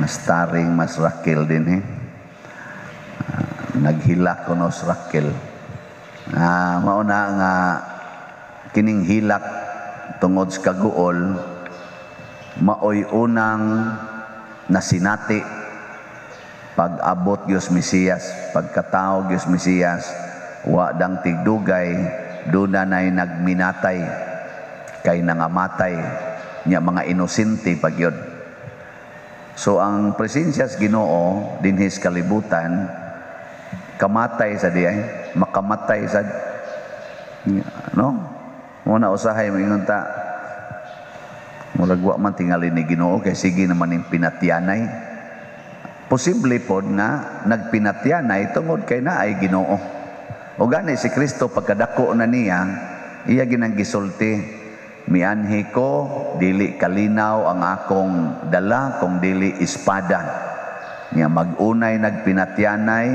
Starring Mas Raquel din eh. Naghilak kuno si Raquel. Mao na nga kining hilak tungod sa kaguol maoy unang nasinati pag-abot Diyos Mesiyas, pagkatao Diyos Mesiyas, wa dang tigdugay, duna na'y nagminatay, kay nangamatay, niya mga inosente pagyod. So ang presensya sa Ginoo dinhi sa kalibutan, kamatay sa di ay, makamatay sa, no? Muna usahay moingon ta, murag wa man tingali ni Ginoo kay sige naman ning pinatyanay. Posible pod nga nagpinatyanay tungod kay naay Ginoo. O gani si Kristo, pagkadako na niya, iya ginang gisulti, "Mianhi ko, dili kalinaw ang akong dala kung dili espada." Nya mag-unay nagpinatyanay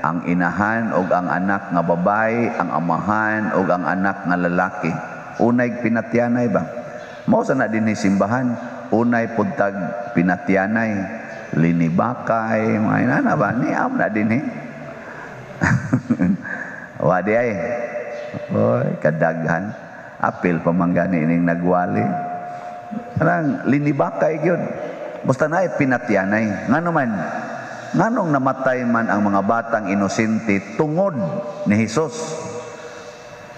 ang inahan og ang anak nga babae, ang amahan og ang anak nga lalaki. Unay pinatyanay ba? Mao sa na dinhi simbahan, unay pud tag pinatyanay, linibakay, mga inana ba? Niam na dinhi. Wa di ay. Oy, kadaghan. Apil pa man gani ining nagwali. Kanang linibakay gyud. Basta naay pinatyanay. Ngano man? Nganong namatay man ang mga batang inosente tungod ni Hesus?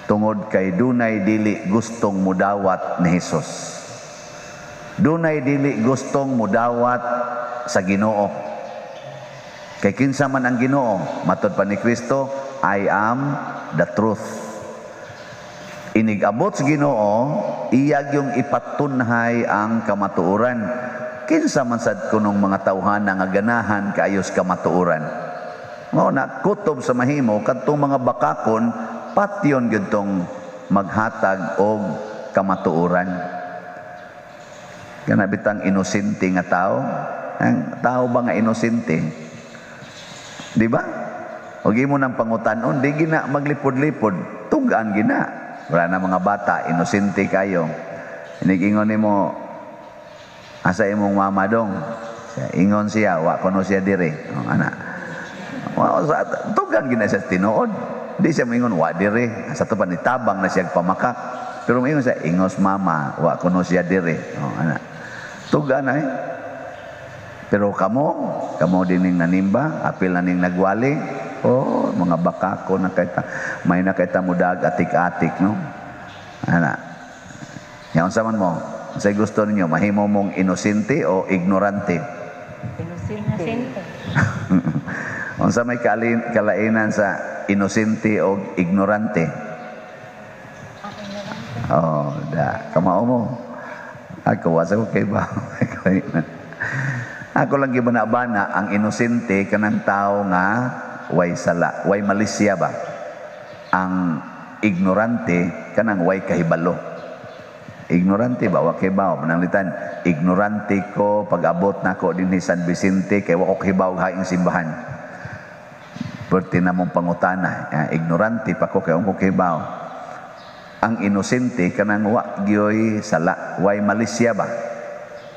Tungod kay dunay dili gustong mudawat ni Hesus. Dunay dili gustong mudawat sa Ginoo. Kay kinsa man ang Ginoo? Matod pa ni Kristo, "I am the truth." Inig-abot sa Ginoo, iyag yung ipatunhay ang kamatuoran. Kinsa man sad kunong mga tawhana nga ganahan kaayos kamatuoran? Mao na kutob sa mahimo kadtong mga bakakon, patyon gyud tong maghatag og kamatuoran. Kana bitang inosente nga tao, ang tao ba nga inosente? Di ba? Og imo nang pangutan-on, di gina maglipod-lipod, tugaan gina. Wala na mga bata, inosente kayo. Inigingon nimo, "Asa imong mama dong?" Ingon siya, "Wa kuno siya dire." Oh, ana. Wa sa tugan gina siya tinuod. Di siya moingon wa dire. Sa to pa nitabang na siya pamakak. Pero moingon siya, "Ingos mama, wa kuno siya dire." Oh, ana. Tugan ay. Pero kamo, kamo dining nanimba, apil na ning nagwali. Oh, mga bakako na kayta, may nakita mo dag atik-atik, no? Ana. Yan unsa man mo? Unsay gusto ninyo, mahimo mong inosente o ignorante? Inosente. Inosente. Unsa may kalainan sa inosente o ignorante? Ah, ignorante. Oh, da kamao mo. Ako wa sa ko kay ba. Ako lang gibana-bana, ang inosente kanang tao nga way sala, way malisya ba. Ang ignorante kanang way kahibalo. Ignorante ba, wa kay bawo pananglitan ignorante ko pag-abot nako dinhi San Vicente kay wa ko kahibaw haing simbahan. Perti na mong pangutana, ignorante pa ko kay wa ko kahibaw. Ang inosente kanang wa gyoy sala, way malisya ba.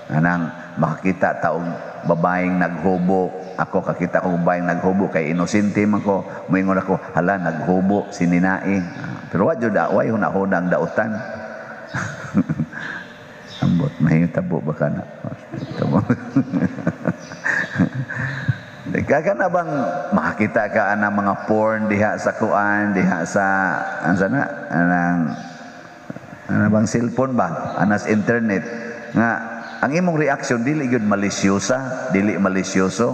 Anang makakita taong babaeng naghubo, ako kakita ko babaeng naghubo kay inosente man ko, moingon ako, "Hala, naghubo si Ninai." Pero wa jud, way hunahuna ang dautan. Ambot, mahitabo ba ka na? Tabo. Kaka na bang makakita ka ana mga porn diha sa kuan, diha sa ansa na anang ana bang cellphone ba, anas internet, nga ang imong reaction dili gyud malisyosa, dili malisyoso.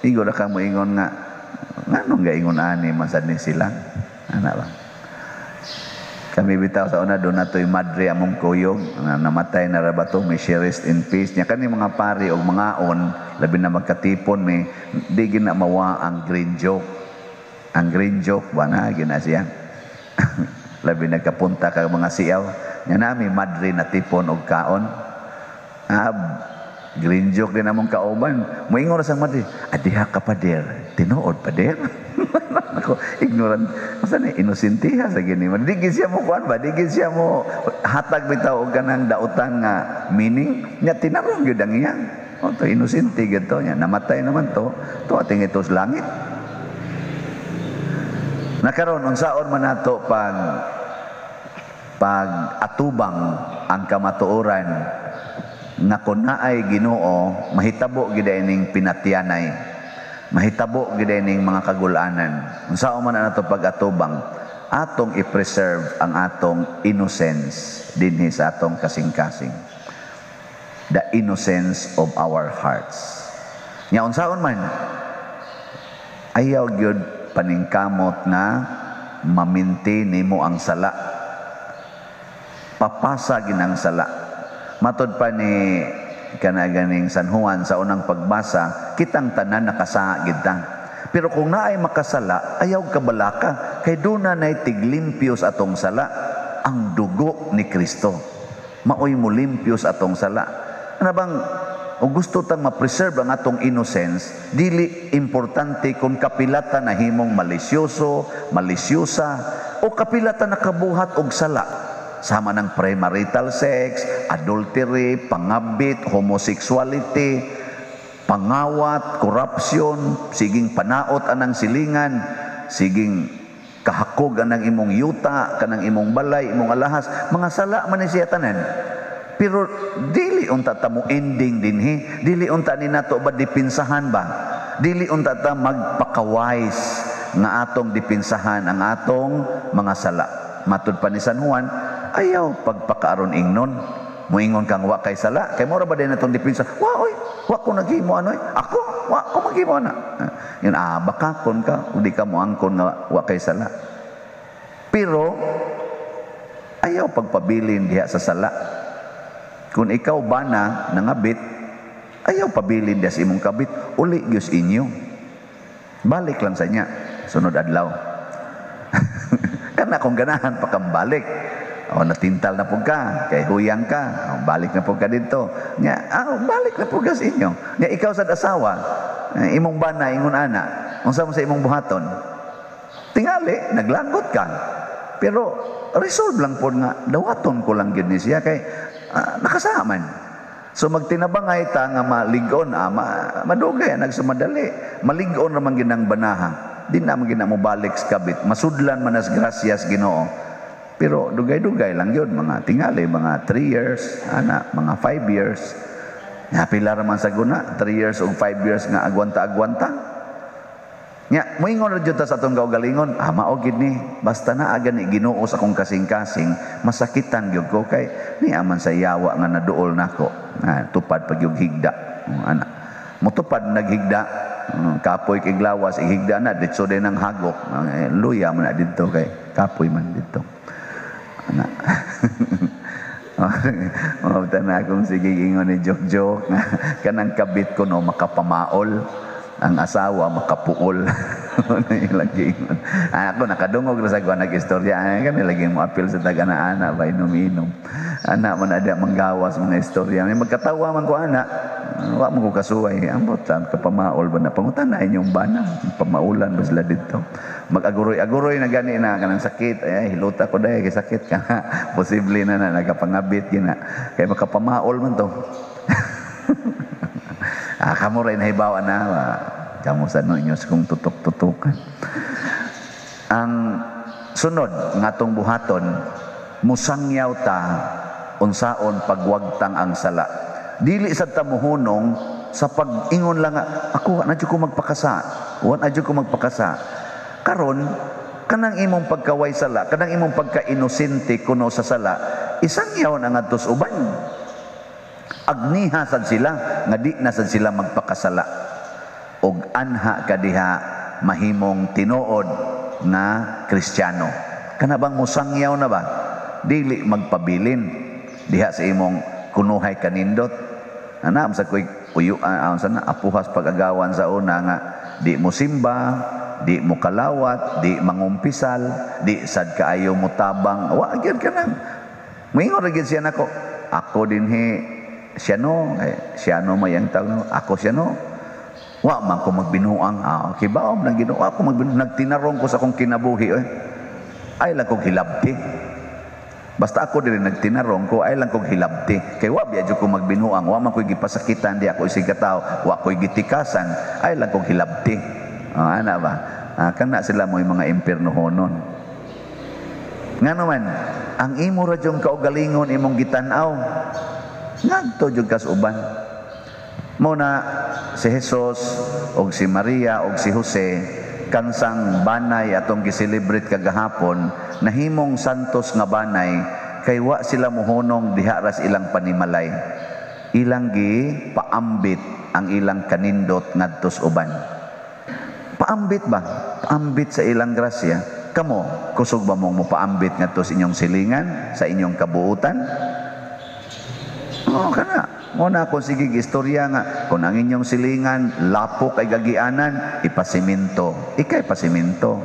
Igo ra ka moingon nga nganong gaingon ani man sad ni sila, ana ba? Kami bitaw sa una, doon nato'y madre among kuyog na namatay na ra ba to, may she rest in peace. Nya kani mga pari og mga on, labi na magkatipon mi, di gina mawa ang green joke. Ang green joke ba na gina siya. Labi nagkapunta ka mga siyaw. Nya nami madre na tipon og kaon. Green joke din among kauban. Moingon ra sa madre, "Adiha ka pader, tinuod pader." Ako, ignorant. Masa ni inosentiha sa gini. Di gid siya mo kuan ba? Di gid siya mo hatag bitaw og kanang dautan nga meaning. Nya tinarong gyud ang iya. Oh, to inosente gyud to nya, namatay naman to. To ating ito sa langit. Nakaron, unsaon man nato pag atubang ang kamatuoran nga kun naay Ginoo, mahitabo gid ining pinatyanay, mahitabo gid ining mga kagulanan? Unsaon man nato pag-atubang? Atong i-preserve ang atong innocence dinhi sa atong kasing-kasing, the innocence of our hearts. Nya unsaon man, ayaw gyud paningkamot nga maminti nimo ang sala. Papasa ginang sala. Matod pa ni kana ganing San Juan sa unang pagbasa, kitang tanan nakasala gid ta. Pero kung naay makasala, ayaw kabalaka kay duna nay tiglimpyo sa atong sala, ang dugo ni Kristo. Maoy mo limpyo sa atong sala. Ano bang o gusto tang ma-preserve ang atong innocence, dili importante kung kapilata na himong malisyoso, malisyosa, o kapilata nakabuhat og sala. Sama ng premarital sex, adultery, pangabit, homosexuality, pangawat, corruption, siging panaot anang silingan, siging kahakog anang imong yuta, kanang imong balay, imong alahas, mga sala man ni siya tanan. Pero dili unta ta mo ending dinhi, dili unta ni nato ba dipinsahan ba? Dili unta ta magpakawise nga atong dipinsahan ang atong mga sala. Matud pa ni San Juan, ayaw pagpakaaron ingnon. Muingon kang wa kay sala, kay mura ba din atong dipinsa? Wa oy, wa ko naghimo ano oy. Ako, wa ko maghimo ana. Yun ah, baka kon ka, di ka mo angkon nga wa kay sala. Pero ayaw pagpabilin diha sa sala. Kung ikaw bana nangabit, ayaw pabilin diha sa imong kabit, uli gyud inyo. Balik lang sa inya sunod adlaw. Kana kung ganahan pa kang balik. O natintal na po ka, kay huyang ka, o, balik na po ka dito. Nya, ah, balik na po ka sa inyo. Nya, ikaw sa asawa, eh, imong bana, ingon ana, unsa mo sa imong buhaton? Tingali, naglagot ka. Pero resolve lang po nga, dawaton ko lang gyud ni siya kay nakasaman. So magtinabangay ta nga maligon, madugay nagsumadali. Malig-on raman gyud ang banaha. Di na man gyud na mo balik sa kabit. Masudlan man as grasyas Ginoo. Pero dugay-dugay lang yun, mga tingali, mga 3 years, ana, mga 5 years. Nga pila raman sa guna, 3 years o 5 years nga agwanta-agwanta. Nya, moingon ra jud ta sa atong kaugalingon, ah, mao gid ni, basta na aga ni Ginoo sa akong kasing-kasing, masakitan gyud ko kay ni aman sa yawa nga naduol nako. Ah, tupad pag yung higda, ana. Mutupad naghigda, kapoy kay glawas, ihigda na ditso din ang hagok. Eh, luya man na didto kay kapoy man didto. Ana. Mabta na akong sige ingon ni joke-joke kanang kabit ko no makapamaol, ang asawa makapuol. Ano lagi ingon. Ah, ako nakadungog ra sa kuan nag-istorya. Ay, kami lagi mo apil sa taga-ana ba inom-inom. Ana man ada manggawas mga istorya. May magkatawa man ko ana. Wa mo ko kasuway. Ambot sa kapamaol ba na pangutana inyong bana. Pamaulan ba sila dito. Mag-aguroy-aguroy na gani na kanang sakit. Ay, hilota ko dahil kay sakit ka. Posible na na nagapangabit gina. Kay makapamaol man to. Ah, kamo rin nahibawa na. Kamo sa no inyo sa kung tutok-tutukan. Ang sunod nga atong buhaton, musangyaw ta unsaon pagwagtang ang sala. Dili sad ta mohunong sa pag-ingon lang nga, ako wa na jud ko magpakasa. Wa na jud ko magpakasa. Karon kanang imong pagkaway sala, kanang imong pagka-inosente kuno sa sala, isangyaw na ngadto sa uban. Agniha sad sila nga di na sad sila magpakasala. Og anha ka diha mahimong tinuod nga Kristiyano. Kana bang musangyaw na ba? Dili magpabilin diha sa imong kunuhay kanindot. Ana sa koy uyo sa na apuhas pag-agawan sa una nga di mo simba, di mo kalawat, di mangumpisal, di sad kaayo mo tabang. Wa gyud ka nang. Moingon ra gyud siya nako. Ako dinhi siya no, eh, siya no may ang tawag no. Ako siya no. Wa man ko magbinuang. Ah, okay ba? Nang Ginoo ako magbinuang. Nagtinarong ko sa akong kinabuhi. Eh. Ay lang kong hilabti. Basta ako diri nagtinarong ko ay lang kog hilabti. Kay wa biya jud ko magbinuang, wa man ko'y gipasakitan di ako isig katawo, wa ko'y gitikasan, ay lang kog hilabti. Oh, ana ba? Ah, kana sila mo mga impiernohonon. Nga naman, ang imo ra jung kaugalingon imong gitan-aw. Ngadto jud kas uban. Mo na si Jesus og si Maria og si Jose, kansang banay atong gi-celebrate kagahapon, nahimong santos nga banay kay wa sila mohunong diha ras ilang panimalay. Ilang gi paambit ang ilang kanindot ngadtos uban. Paambit ba? Paambit sa ilang grasya. Kamo, kusog ba mong mopaambit ngadto sa inyong silingan, sa inyong kabuutan? Oo, kana. Mo na kung sige istorya nga, kung ang inyong silingan, lapok ay gagianan, ipasiminto. Ikay pasiminto.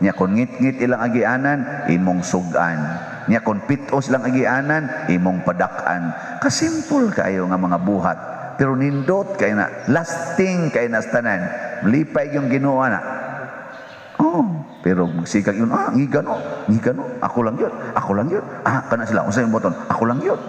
Nya kung ngit-ngit ilang agianan, imong sugan. Nya kung pitos ilang agianan, imong padak-an. Kasimple kayo nga mga buhat. Pero nindot kay na, lasting kay na tanan. Lipay yung Ginoo na. Oh, pero magsikag yun, ah, ngigano, ngigano, ako lang yun, ako lang yun. Ah, kana sila, unsa yung boton, ako lang yun.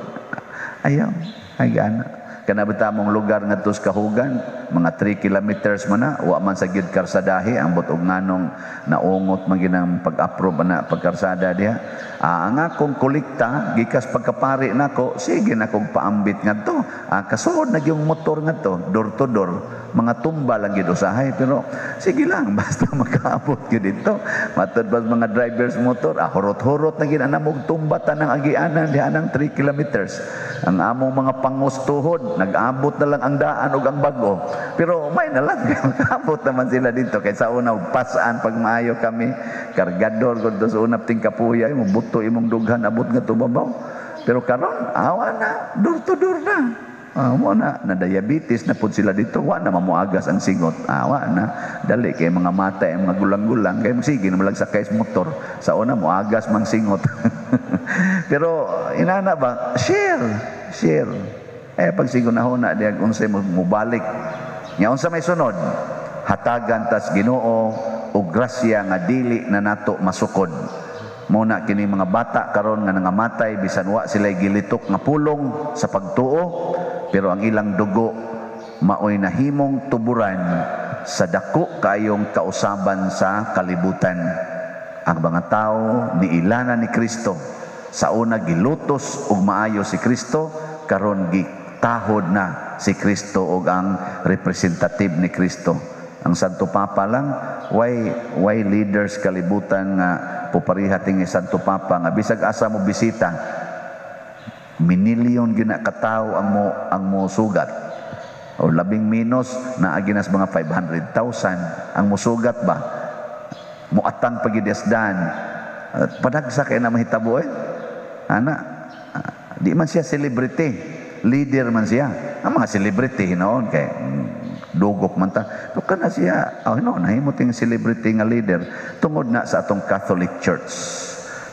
Ayaw, ay gana. Kana bita mong lugar ngadto sa Kahugan, mga 3 kilometers man na, wa man sa gyud karsadahi, ambot og nganong naungot man ginang pag-approve ana pagkarsada diha. Ah, ang akong kolekta gikas pagkapari nako, sige na kong paambit ngadto. Ah, kasuod na gyung motor ngadto, door to door, mga tumba lang gyud usahay, pero sige lang basta makaabot gyud dito. Matud ba mga drivers motor, ah, hurot-hurot na gyud ana mog tumba tanang agianan diha nang 3 kilometers. Ang among mga pangos tuhod, nag-abot na lang ang daan og ang bag-o. Pero may na lang, makaabot naman sila dito. Kay sa una, pasaan pag maayo kami, kargador, kung sa una ting kapuya, imong buto, imong dughan, abot nga tubabaw. Pero karon, awa na, door to door na. Ah, mo na, na diabetes na pud sila dito, wa na mamuagas ang singot. Ah, wa na. Dali kay mga mata, mga gulang-gulang, kay sige na malag sakay sa motor. Sa una muagas mang singot. Pero inana ba, share, share. Eh pag sigo na huna diag unsay mubalik. Nya unsa may sunod? Hatagan tas Ginoo og grasya nga dili na nato masukod. Muna kini mga bata karon nga nangamatay bisan wa sila gilitok nga pulong sa pagtuo, pero ang ilang dugo maoy nahimong tuburan sa dako kayong kausaban sa kalibutan. Ang mga tao niilana ni Kristo. Sa una gilutos og maayo si Kristo, karon gitahod na si Kristo og ang representative ni Kristo. Ang Santo Papa lang, why leaders kalibutan nga pupariha tingi Santo Papa nga bisag asa mo bisita, minilyon gina katawo ang mo sugat. O labing minus naa ginas mga 500,000 ang musugat ba? Muatang pagidesdan. Padagsa kay na mahitabo eh. Ana, di man siya celebrity, leader man siya. Ang mga celebrity hinoon kay dugok man ta. Pero kana siya, oh no, nahimo ting celebrity nga leader tungod na sa atong Catholic Church.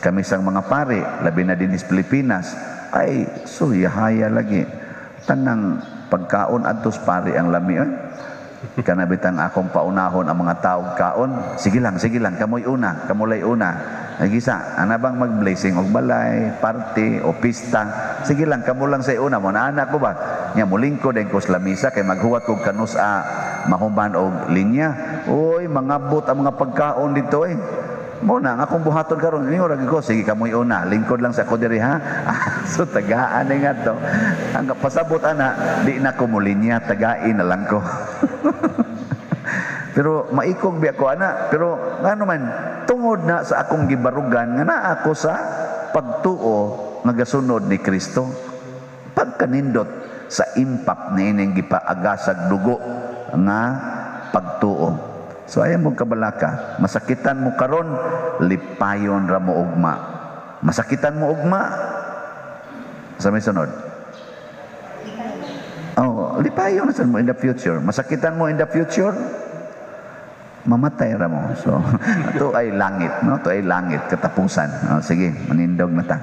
Kami sang mga pare, labi na din sa Pilipinas, ay suyahaya lagi. Tanang pagkaon adtos pare ang lami eh. Kana bitang akong paunahon ang mga taog kaon, sige lang, kamoy una, kamulay una. Ay gisa, ana bang mag-blessing og balay, party o pista? Sige lang, kamo lang sa una mo. Naanak ko ba? Nya mulingkod din ko sa lamisa kay maghuwat kog kanus a mahuman og linya. Oy, mangabot ang mga pagkaon dito eh. Mo na ang akong buhaton karon, ningo ra ko, sige kamoy una, lingkod lang sa ako diri ha. So tagaan ni nga to. Ang pasabot ana, di na ko mulinya, tagain na lang ko. Pero maikog biya ko ana, pero ngano man tungod na sa akong gibarugan nga naa ako sa pagtuo nga gasunod ni Kristo. Pagkanindot sa impact ni ining gipaagasag dugo nga pagtuo. So ayaw mo kabalaka, masakitan mo karon, lipayon ra mo ugma. Masakitan mo ugma sa may sunod. Oh, lipayon na mo in the future. Masakitan mo in the future, mamatay ra mo. So, ito ay langit, no? Ito ay langit, katapusan. Oh, sige, manindog na ta.